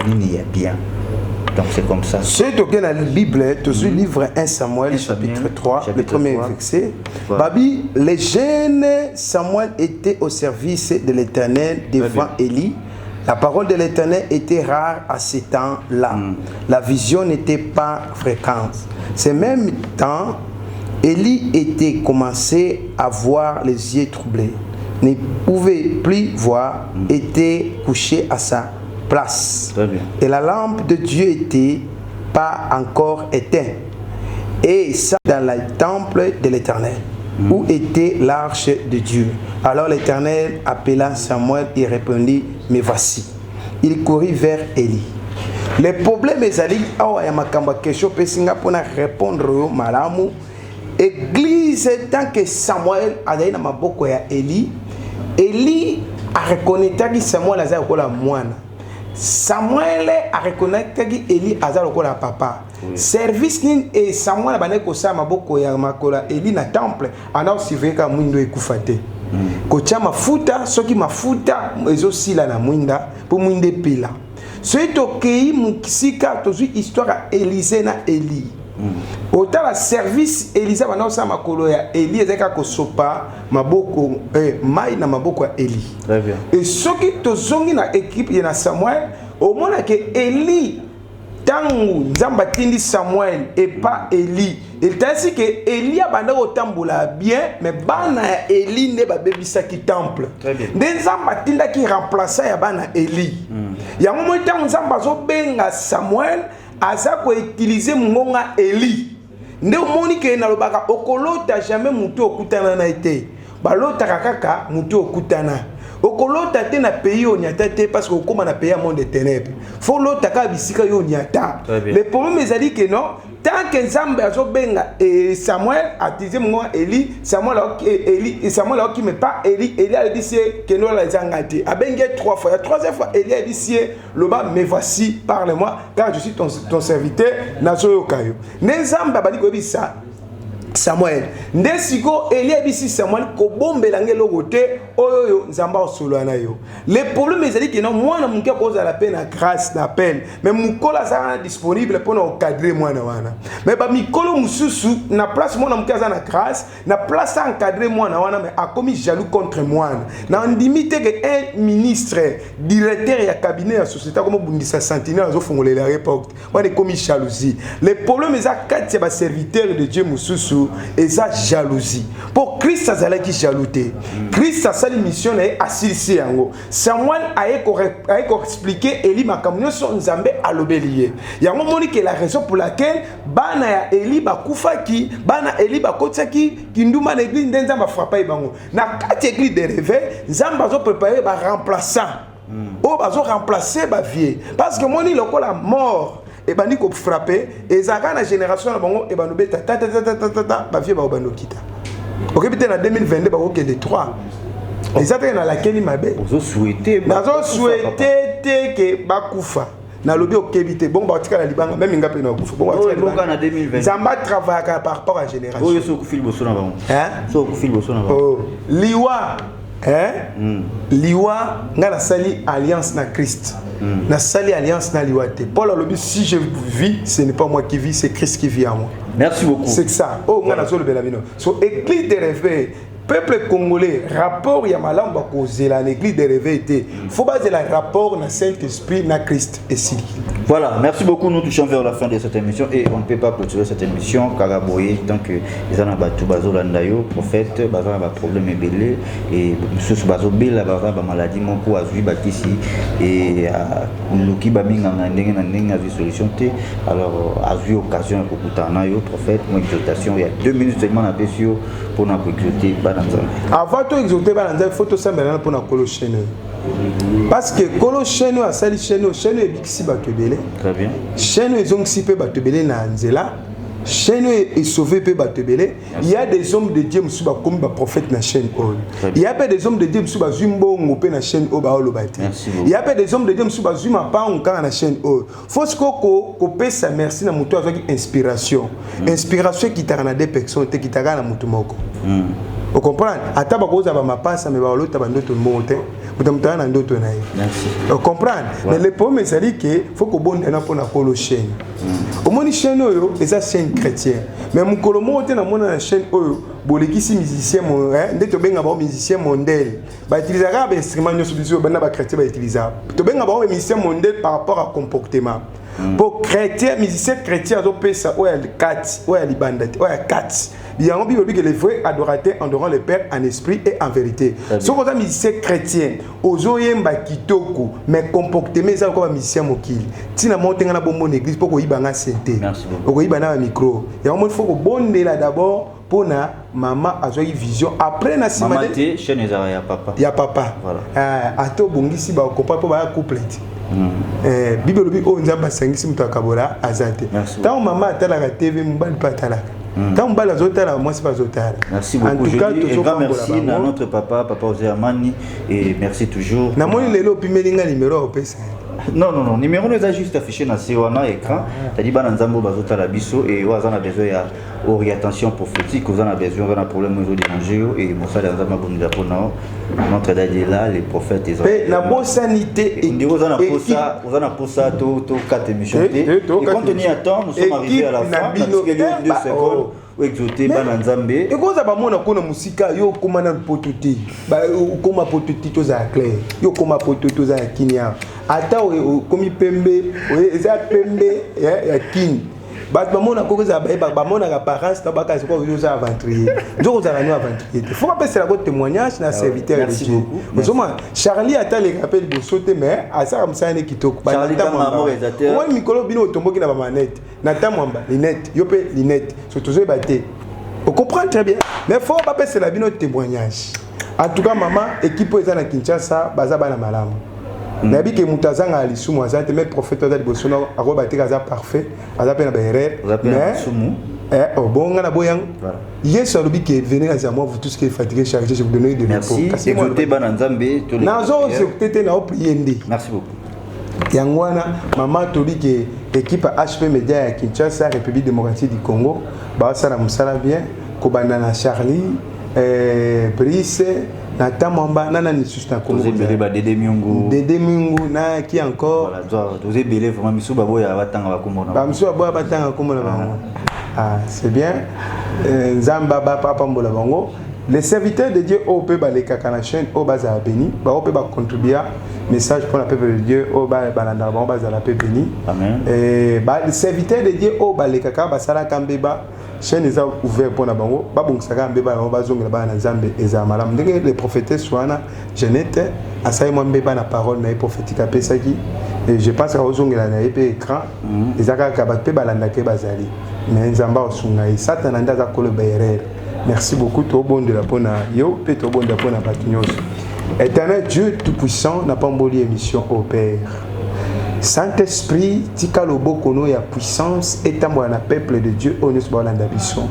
S2: nini ya bien. Donc c'est comme ça.
S3: Soki tokei na Bible, tozwi livre 1 Samuel,
S2: 1
S3: chapitre
S2: Samuel,
S3: 3, le
S2: chapitre
S3: premier
S2: 3.
S3: Verset.
S2: Voilà.
S3: Babi, le jeune Samuel était au service de l'Éternel devant Éli. La parole de l'Éternel était rare à ce temps-là. La vision n'était pas fréquente. Ce même temps, Éli était commencé à voir les yeux troublés, ne pouvait plus voir, était couché à sa place.
S2: Très bien.
S3: Et la lampe de Dieu était pas encore éteinte. Et ça dans le temple de l'Éternel, où était l'arche de Dieu. Alors l'Éternel appela Samuel et répondit: "Me voici." Il courut vers Éli. Le problème ezali awa ya makambo ya question opesi nga mpona répondre oyo malamu. Église, tant que Samuel azali na maboko ya Eli, Eli areconnaîtraki Samuel aza lokola mwana, Samuel areconnaîtraki Eli aza lokola papa. Service nini e Samuel abandaki kosala maboko ya makolo ya Eli na temple? Anda kosurveille kaka mwindo ekufa te, kotia mafuta soki mafuta ezosila na mwinda mpo mwinda epela. Soki tokei mosika, tozwi histoire ya Elize na Eli, otala service Elize abanda kosala makolo ya Eli ezalaki kaka kosopa maboko mai na maboko ya Eli.
S2: Très bien.
S3: E soki tozongi na équipe ye na Samuel, omonake Eli, ntango Nzambe atindi Samuel epa Eli, etalisi ke Eli abanda kotambola bien, mais bana ya Eli nde babebisaki temple.
S2: Très bien.
S3: Nde Nzambe atindaki remplaçant ya bana Eli. Yango moi, ntango Nzambe azobenga Samuel, aza koutiliser mongonga Eli. Nde omoni ke nalobaka, okolota jamais motu okutana na ye te, balotaka kaka motu okutana. Okolota te na pays oyo oniata te, parce que okóma na pays ya monde de ténèbre. Faut olota kaka bisika yo oniata.
S2: Très bien.
S3: Le problème ezali ke non, tant que Nzambe azobenga Samuel, atize mongonga Eli, Samuel Eli, Samuel aokime pa Eli. Eli ayebisi ye: "Kende olala, eza ngai te." Abengi ye trois fois. Ya troisième fois, Eli ayebisi ye: "Loba, me voici, parle-moi, car je suis ton serviteur, nazoyoka yo." Nde Nzambe abandi koyebisa Samuel. Nde sikoyo Eli ayebisi Samuel: "Kobombela nge eloko te, oyo oyo Nzambe akosolola na yo." Le problème ezali ke no, mwana moke akozala mpe na grâce na appel, mais mokolo aza wana disponible mpona kocadrer mwana wana. Mais bamikolo mosusu, na place mwana moke aza na grâce, na place aencadre mwana wana, mais akomi jaloux contre mwana. Na ndimi te ke un ministre, directeur ya cabinet ya société, akomi obundisa sentinelle azofongolela ye porte wana, ekomi jalousie. Le problème eza kati ya baserviteur de Dieu mosusu, eza jalousie, mpo Christ azalaki jaloux te. Christ asali mission na ye, asilisi yango. Samuel aye koexpliquer Eli makambo nyonso Nzambe alobeli ye. Yango moni ke la raison pour laquelle bana ya Eli bakufaki, bana Eli bakotisaki kindumba na église, nde Nzambe afrappa ye bango. Na kati ya église de réveil, Nzambe azoprépare baremplaçant. Oyo bazo remplacer ba vieux, parce que moni lokola mort ebandi kofrapper, ezalaka na génération na bango, ebandi obeta tatatatata, ba vieux bakobanda okita. Okebi te, na 2022 bakokende 3. Eza teke nalakeli mabe.
S2: Ozosouhaiter?
S3: Nazosouhaiter te ke bakufa. Nalobi okebi te, bongo batikala libanga, même nga mpe nakufa.
S2: Bongo na 2020.
S3: Nzambe atravaillaka par rapport à génération.
S2: Oyo so okufi liboso na bango, so okufi liboso na bango.
S3: Oh. Liwa, hein? Liwa, nga nasali alliance na Christ, nasali alliance na liwa te. Paul alobi: "Si je vis, ce n'est pas moi qui vis, c'est Christ qui vit en moi."
S2: Merci beaucoup.
S3: C'est ça oyo nga nazolobela bino. So église de réveil, peuple congolais, rapport ya malamu bakozela na église de réveil te, faut bazela rapport na Saint Esprit, na Christ, esili.
S2: Voilà, merci beaucoup. Nous touchons vers la fin de cette émission et on ne peut pas clôturer cette émission kaka boye. Tant que eza na bato bazolanda yo, prophète, baza na baproblème ebele et mosusu bazobela, baza na bamaladie moko, azwi bakisi e luki baminganga ndenge na ndenge, azwi solution te. Alors azwi occasion ya kokutana na yo, prophète, mo exhortation ya 2 minutes seulement napesi yo mpona koexhorter bana Nzambe.
S3: Avant to exhorter bana Nzambe, faut tosambela na mpona kolo chaîne oyo, parce que kolo chaîne oyo asali chaîne oyo, chaîne oyo ebikisi bato ebele.
S2: Très bien.
S3: Chaîne oyo ezongisi mpe bato ebele na nzela, chaîne oyo esauve mpe bato ebele. Il y a des hommes de Dieu mosusu bakomi baprophète na chaîne oyo. Il y a mpe des hommes de Dieu mosusu bazwi mbongo mpe na chaîne oyo, baoloba te.
S2: Merci beaucoup.
S3: Il y a mpe des hommes de Dieu mosusu bazwi mapango kaka na chaîne oyo. Faut sikoyo kopesa merci na moto azwaki inspiration. Inspiration ekitaka na deux personnes te, ekitaka na motu moko. Ocomprendre? Ata bakozala bamapasa, me baolota bandoto mbongo te, moto moto aza na ndoto na ye.
S2: Merci.
S3: Ocomprendre? Mais le problème ezali ke faut kobondela mpona kolo chaîne. Omoni, chaîne oyo eza chaîne chrétien, mais mokolo moko te namona na chaîne oyo bolekisi musicien nde tobenga bango musicien mondial. Bautilisaka kaka bainstrument nyonso biso bana bachrétien bautilisaka. Tobenga bango musicien mondial par rapport à comportement, mpo chrétien, musicien chrétien azopesa oyo ya kati, oyo ya libanda te, oyo ya kati. Yango Bible elobi que les vrais adorateurs adorant le Père en esprit et en vérité. Soki oza musicien chrétien, ozoyemba kitoko, mais comportement eza lokola bamusicien mokili, ntina moko tenga na bomona église mpo koyiba nga sente.
S2: Merci beaucoup.
S3: Okoyiba na bamicro. Yango moni, faut kobondela d'abord mpona mama azwaki vision, après na nsima
S2: Mama te, chaîne ezalaka ya papa.
S3: Ya papa.
S2: Voilà.
S3: Ata obongisi, bakompa mpo baya couple te. Bible elobi oyo Nzambe asangisi, moto akabola aza te.
S2: Merci.
S3: Ntango mama atalaka TV, mobali mpe atalaka. Ntango mobali azotala, mwasi mpe azotala.
S2: Merci
S3: En
S2: beaucoup.
S3: tout cas,
S2: Je dis un grand
S3: tozopambola
S2: merci à
S3: bango.
S2: notre papa, papa Osé Amani, et merci toujours.
S3: Namoni lelo opimeli nga numéro ya opesa.
S2: Non, non, non, numéro eza juste affiché na se wana écran. C'est-à-dire bana Nzambe bazotala biso et oyo aza na besoin ya orientation prophétique, oza na besoin, oza na problème oyo ezodéranger yo, et mosali ya Nzambe abondela mpona yo. Notre dadi est là, les prophètes eza.
S3: Mpe nabosani te.
S2: Ndenge oza na posa, oza na posa to tokata émission te.
S3: Eh,
S2: Et
S3: tokata
S2: compte tenu ya temps, nous sommes arrivés à la
S3: Équipe na
S2: fin.
S3: bino,
S2: Natikeli yo
S3: eh,
S2: 2 secondes oexhorter bana Nzambe.
S3: Ekozala bamona kuna mosika, yo okóma nanu poto te. Okóma poto te, tozala clair, yo okóma poto te, oza ya kini awa. Ata okomi pembe, eza pembe ya kini, bato bamona koko ezala bayebaka, bamonaka apparence na bakasi kwa oyo oza aventurier. Nzoko ozala no aventurier te, faut bapeselako témoignage na serviteur de
S2: Merci
S3: Dieu.
S2: beaucoup.
S3: Ozomona Charlie, ata aleka mpe liboso te, mais asalaka mosala ne kitoko.
S2: Charlie Kanga, réalisateur.
S3: Omoni mikolo bino otomboki na bamanete na tamwamba linete, yo mpe linete, so tozoyeba te. Ocomprendre très bien, mais faut bapesela bino témoignage. En tout cas, mama, équipe oyo eza na Kinshasa, baza bana malamu. Nayebi ke moto azangaka lisumu aza te, mais prophète aza liboso na akoyeba te ke aza parfait, aza mpe na baerreur.
S2: Oza mpe na
S3: Mais
S2: masumu.
S3: Eh, oh, bon, nga na boyango.
S2: Voilà.
S3: Yesu alobi ke: "Venez à moi, vous tous qui êtes fatigués, chargés, je vous donnerai de
S2: Merci.
S3: repos." Kasi moi,
S2: Exhorter bana Nzambe to
S3: nazo exhorter te, naoprier nde.
S2: Merci beaucoup.
S3: Yango wana, mama, tolobi ke équipe ya HP Media ya Kinshasa, République démocratique du Congo, baosala mosala bien, kobanda na Charlie, Brice na Tamwamba na nani lisusu na Congo?
S2: Toza ebele, badede Miongo.
S3: Dede Mingu na qui encore?
S2: Voilà, toza ebele vraiment, misu baboya batanga bakombo na bango.
S3: Bamisusu baboya batanga nkombo na bango. Ah, c'est bien. Nzambe apambola bango, les serviteurs de Dieu oyo mpe balekaka na chaîne oyo, bazala béni. Bango mpe bacontribua message mpona peuple de Dieu oyo balandaka bango, bazala mpe béni.
S2: Amen.
S3: Les serviteurs de Dieu oyo balekaka, basalaka mbeba, chaîne eza ouvert mpona bango, babongisaka mbeba na bango, bazongela bana na Nzambe, ezala malamu. Ndenge le prophétesse wana Jeannette asali mwa mbeba na parole na ye prophétique apesaki, et je pense akozongela na ye mpe écran. Eza kaka bato mpe balandaka ye bazali, mais Nzambe akosunga ye. Satana nde aza koloba erreur. Merci beaucoup. Tobondela mpona yo mpe tobondela mpona bato nyonso. Éternel Dieu Tout-Puissant, napamboli émission au Père. Saint-Esprit, tika loboko no ya puissance etambola na peuple de Dieu oyo nyonso baolanda biso.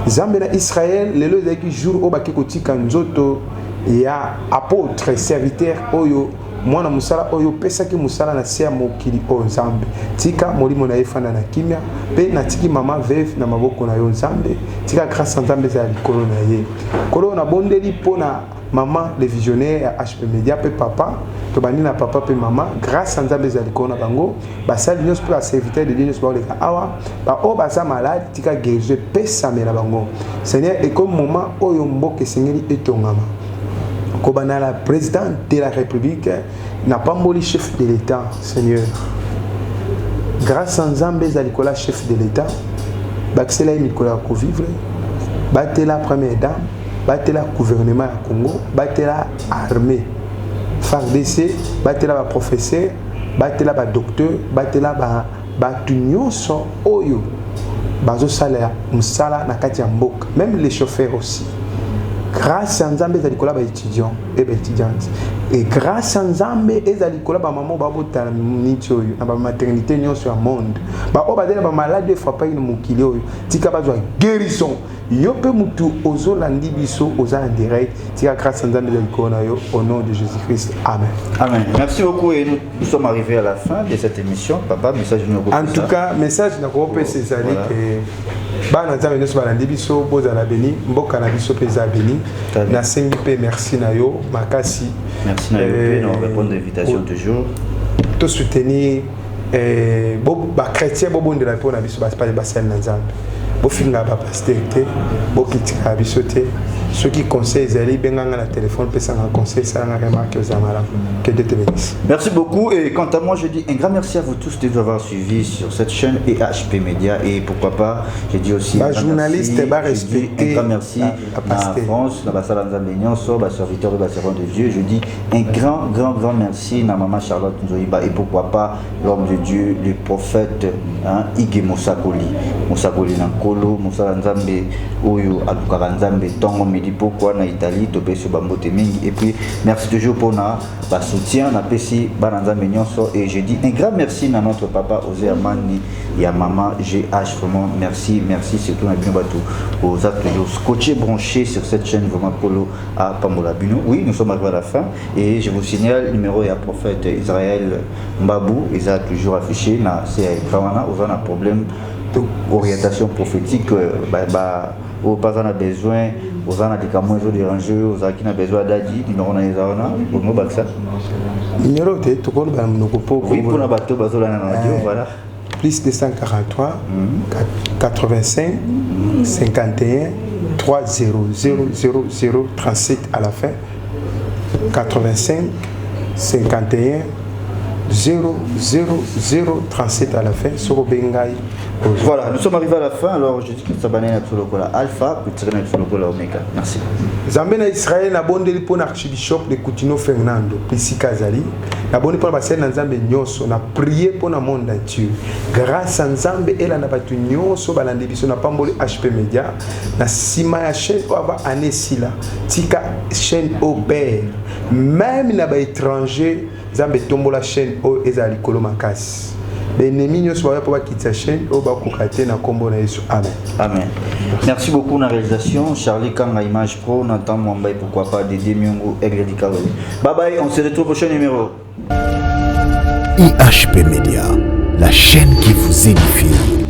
S3: Nzambe na Israël, lelo ezalaki jour oyo bake kotika nzoto ya apôtre serviteur oyo mwana mosala oyo opesaki mosala na se ya mokili oyo. Nzambe, tika molimo na ye efanda na kimia, mpe natiki mama veuve na maboko na yo. Nzambe, tika grâce ya Nzambe ezala likolo na ye. Nkolo, nabondeli mpo na mama le visionnaire ya HP Media mpe papa. Tobandi na papa mpe mama, grâce ya Nzambe ezala likolo na bango, basali nyonso mpe baserviteur de Dieu nyonso baoleka awa. Baoyo baza malade, tika guérison epesamela bango. Seigneur, ekomi moment oyo mboka esengeli etongama, kobanda na président de la République. Napamboli chef de l'État. Seigneur, grâce ya Nzambe eza likolo ya chef de l'État, bakisela ye mikolo ya kovivre. Batela première dame, batela gouvernement ya Congo, batela armée FARDC, batela baprofesseur, batela badocteur, batela bato nyonso oyo bazosala mosala na kati ya mboka, même les chauffeurs aussi. Grâce ya Nzambe eza likolo ya baétudiant et baétudiante, et grâce ya Nzambe eza likolo ya bamama oyo babotala miniti oyo na bamaternité nyonso ya monde. Baoyo bazali na bamaladi efrapaki na mokili oyo, tika bazwa guérison. Yo mpe mutu ozolandi biso, oza en direct, tika grâce ya Nzambe eza likolo na yo, au nom de Jésus Christ, amen.
S2: Amen. Merci beaucoup et nous, nous sommes arrivés à la fin de cette émission. Papa, message nous.
S3: En tout cas, message nakopesa ezali ke bana Nzambe nyonso balandi biso, bozala béni, mboka na biso mpe eza béni. Nasengi mpe merci na yo makasi.
S2: Merci na yo mpe na répondre l'invitation toujours.
S3: Tosoutenir bachrétien, bobondela mpo na biso basali na Nzambe. Bofingaka bapasteur te, bokitikaka biso te. Soki conseil ezali, benganga na telefone, pesanga conseil, esalanga remarque, ozala malamu. Que Dieu te bénisse.
S2: Merci beaucoup et quant à moi, je dis un grand merci à vous tous de nous avoir suivis sur cette chaîne EHP Média et pourquoi pas, je dis aussi
S3: ba journaliste ba respecter.
S2: Un grand merci à France na basala Nzambe nyonso, ba serviteur ba servant de Dieu. Je dis un grand grand grand merci na maman Charlotte Nzoyiba et pourquoi pas l'homme de Dieu, le prophète, hein, Ige Mosakoli, Mosakoli na Nkolo, mosala Nzambe oyo alukaka Nzambe ntongo, midi, pokwa na Italie. Topesi bambote mingi et puis merci toujours mpona basoutien napesi bana Nzambe nyonso. Et je dis un grand merci na notre papa Osé Amani ya mama GH. Vraiment merci, merci surtout na bino bato oza toujours scotché, branché sur cette chaîne. Vraiment, Nkolo apambola bino. Oui, nous sommes arrivés à la fin et je vous signale, numéro ya prophète Israël Mbabu eza toujours affiché na se ya écran wana. Oza na problème, orientation prophétique, ba oyo mpe aza na besoin, oza na likambo ezodérange oyo, ozalaki na besoin ya dadi, numéro na eza wana. Olingo bakisa?
S3: Numéro te, tokoloba na monoko po.
S2: Oui, mpona bato bazolanda na radio, voilà.
S3: Plus 243 85 51 3 0 0 0 0 37 à la fin. 85 51 0 0 0 37 à la fin. Soko bengai.
S2: Voilà, nous sommes arrivés à la fin. Alors, je dis que ça na biso lokola Alpha, kutirana na biso lokola Omega. Merci.
S3: Nzambe na Israel, nabondeli mpo na archbishop de Kutino Fernando bisika azali. Nabondeli mpo na basali na Nzambe nyonso, na prie mpo na monde entier. Grâce ya Nzambe elanda bato nyonso balandi biso. Napamboli HP Media na nsima ya chaîne oyo. Ava année esila, tika chaîne oyo, père, même na baétranger. Nzambe, etombola chaîne oyo, ezala likolo makasi. Baennemi nyonso baya mpo bakitisa chaîne oyo, bakoka te, na nkombo na Yesu, amen.
S2: Amen. Merci beaucoup na réalisation Charlie Kanga Image Pro, Nathan Mwamba et pourquoi pas Dédé Miongo, Aigle Dikawele. Bye bye, on se retrouve au prochain numéro.
S1: IHP Media, la chaîne qui vous édifie.